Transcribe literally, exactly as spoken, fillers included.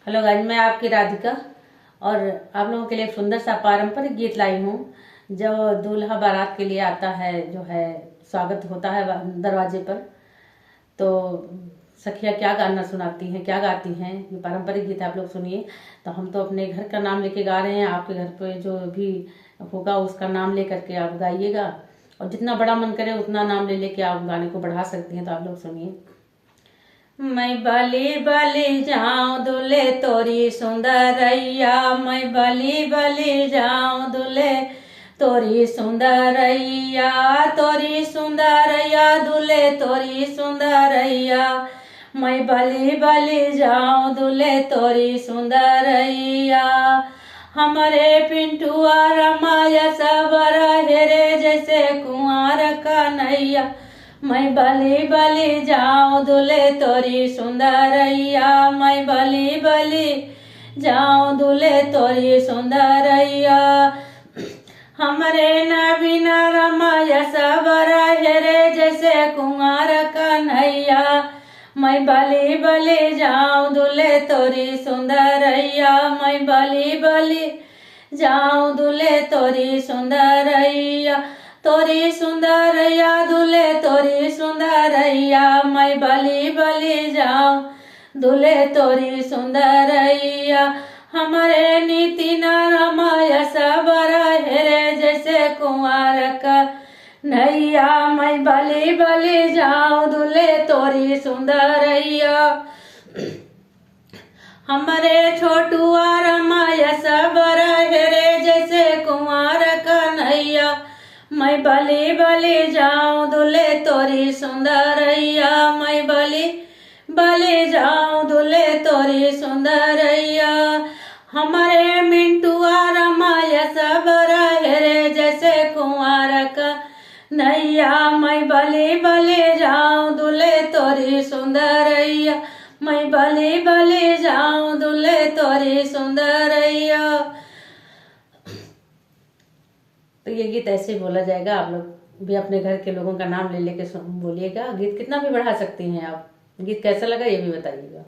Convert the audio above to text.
हेलो गाइस, मैं आपकी राधिका और आप लोगों के लिए एक सुंदर सा पारंपरिक गीत लाई हूँ। जो दूल्हा बारात के लिए आता है, जो है स्वागत होता है बा-, दरवाजे पर, तो सखियाँ क्या गाना सुनाती हैं, क्या गाती हैं, ये पारंपरिक गीत आप लोग सुनिए। तो हम तो अपने घर का नाम लेके गा रहे हैं, आपके घर पे जो भी होगा उसका नाम ले करके आप गाइएगा, और जितना बड़ा मन करे उतना नाम ले लेके आप गाने को बढ़ा सकती हैं। तो आप लोग सुनिए। मैं बली बली जाऊं दुले तोरी सुंदरैया, मैं बली बली जाऊं दुले तोरी सुंदरैया, तोरी सुंदरैया दुले तोरी सुंदरैया, मैं बली बली जाऊं दुले तोरी सुंदरैया। हमरे पिंटुआ रमाया सबर हेरे जैसे कुंवार कन्हैया, मैं बली बली जाऊं दुले तोरी सुंदरैया, मैं बली बली जाऊं दुले तोरी सुंदरैया। हमरे नबीना रमाया सबर हेरे जैसे कुंवार कन्हैया, मैं बली बली जाऊं दुले तोरी सुंदरैया, मैं बली बली जाऊं दुले तोरी सुंदरैया, तोरी सुंदरैया दुले तोरी सुंदरैया, मैं बली बली जाऊं दुले तोरी सुंदरैया। हमरे नीति ना रमाया सबर हेरे जैसे कुंवार कन्हैया, मैं बली बली जाऊं दुले तोरी सुंदरैया। हमरे छोटुआ रमाया सबर हेरे जैसे कुंवार कन्हैया, मैं बली बली जाऊं दुले तोरी सुंदरैया, मैं बली बली जाऊं दुले तोरी सुंदरैया। हमरे मिंटुआ रमाया सबर हेरे जैसे कुंवार कन्हैया, मैं बली बली जाऊं दुले तोरी सुंदरैया, मैं बली बली जाऊं दुले तोरी सुंदरैया। तो ये गीत ऐसे ही बोला जाएगा। आप लोग भी अपने घर के लोगों का नाम ले लेके सुन, बोलिएगा। गीत कितना भी बढ़ा सकती हैं आप। गीत कैसा लगा, ये भी बताइएगा।